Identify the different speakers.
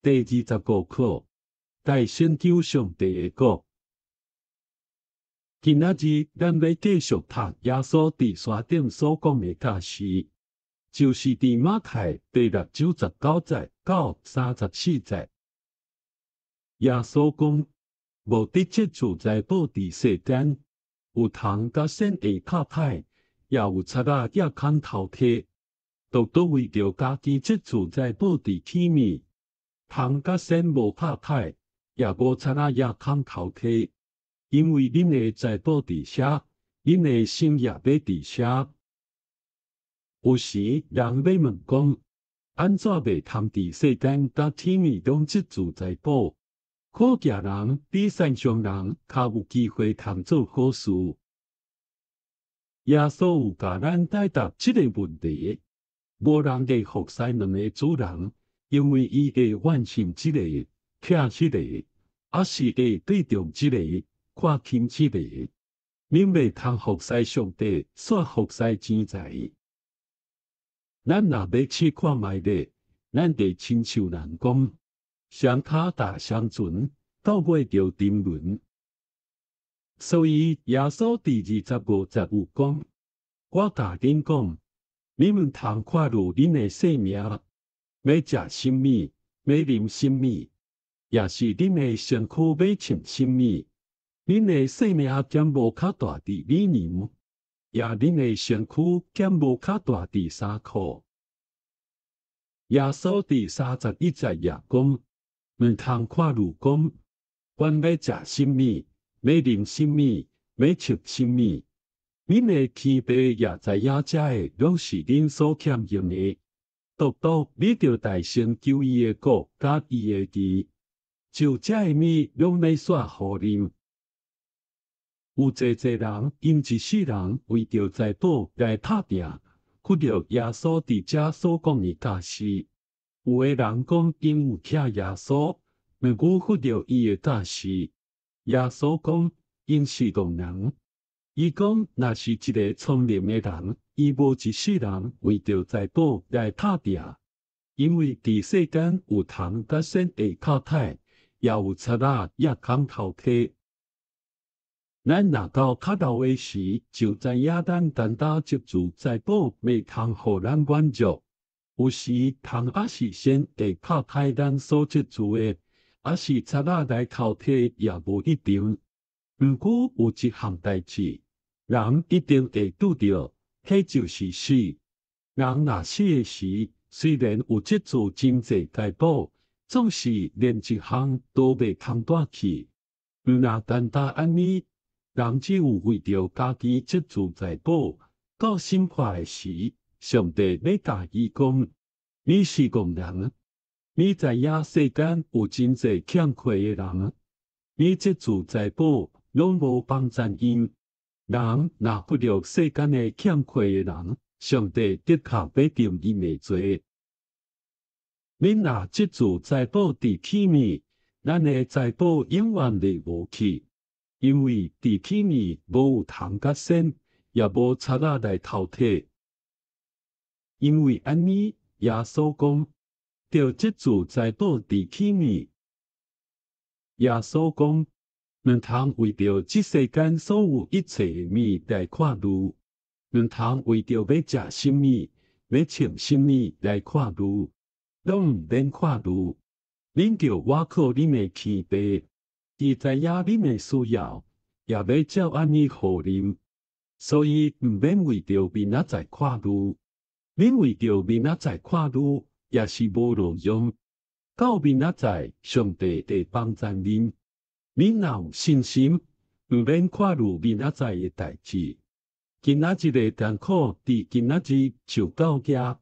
Speaker 1: 第二十五課，大先求上帝的國。今仔日咱欲繼續讀耶穌佇山頂所講的教示，就是佇馬太第六章十九節到三十四節。耶穌講：無得積聚財寶佇世間，有蟲佮蟮會咬刣，也有賊仔夜空偷提。獨獨為著家己積聚財寶佇天暝，蟲佮蟮無咬刣，也無賊仔夜空偷提。因為恁的財寶佇啥，恁的心也欲佇啥。有時人欲問講：按怎袂通佇世間佮天暝攏積聚財寶？苦行人比善上人較有機會通做好事。耶穌有共咱解答這个問題。無人會服侍兩个主人，因為伊會怨恨這个，疼彼个，抑是會倚重這个，看輕彼个。恁袂通服侍上帝，煞服侍錢財。咱若欲試看覓咧，咱會親像人講，雙跤踏雙船，到尾著沉淪。所以耶穌佇二十五節有講：我共恁講，你們通看慮恁的性命，欲食啥物，欲啉啥物，抑是恁的身軀欲穿啥物。恁的性命敢無較大佇米糧，抑恁的身軀敢無較大佇衫褲？耶穌佇三十一節也講：毋通看慮講，阮欲食啥物，欲啉啥物，欲穿啥物。恁的天父也知影這个攏是恁所欠用的。獨獨你著大先求伊的國佮伊的義，就這个物攏欲煞予恁。有濟濟人𪜶一世人為著財寶來拍拚，忽略耶穌佇遮所講的教示。有的人講𪜶有疼耶穌，毋過忽略伊的教示。耶穌講𪜶是戇人。伊講若是一个聰明的人，伊無一世人為著財寶來拍拚，因為佇世間有蟲佮蟮會咬刣，也有賊仔夜空偷提。咱若到較老的時，就知影咱單單積聚財寶袂通予咱滿足。有時蟲抑是蟮會咬刣咱所積聚的，抑是賊仔來偷提也無一定。毋過有一項代誌，人一定會拄著，彼就是死。人若死的時，雖然有積聚真濟財寶，總是連一項都袂通帶去。毋若單單按呢，人只有為著家己積聚財寶，到審判的時，上帝欲共伊講：你是戇人，你知影世間有真濟欠缺的人，你積聚財寶攏無幫贊𪜶。人若忽略世間的欠缺的人，上帝的確欲定𪜶的罪。恁若積聚財寶佇天暝，咱的財寶永遠袂無去，因為佇天暝無有蟲佮蟮，也無賊仔來偷提。因為按呢，耶穌講，著積聚財寶佇天暝。耶穌講，毋通為著這世間所有一切的物來看慮，毋通為著欲食啥物，欲穿啥物來看慮，攏毋免看慮。恁著倚靠恁的天父，伊知影恁的需要，也欲照按呢予恁。所以毋免為著明仔載看慮，恁為著明仔載看慮也是無路用。到明仔載，上帝會幫贊恁。恁若有信心，毋免看慮明仔載的代誌。今仔日的艱苦，佇今仔日就夠額。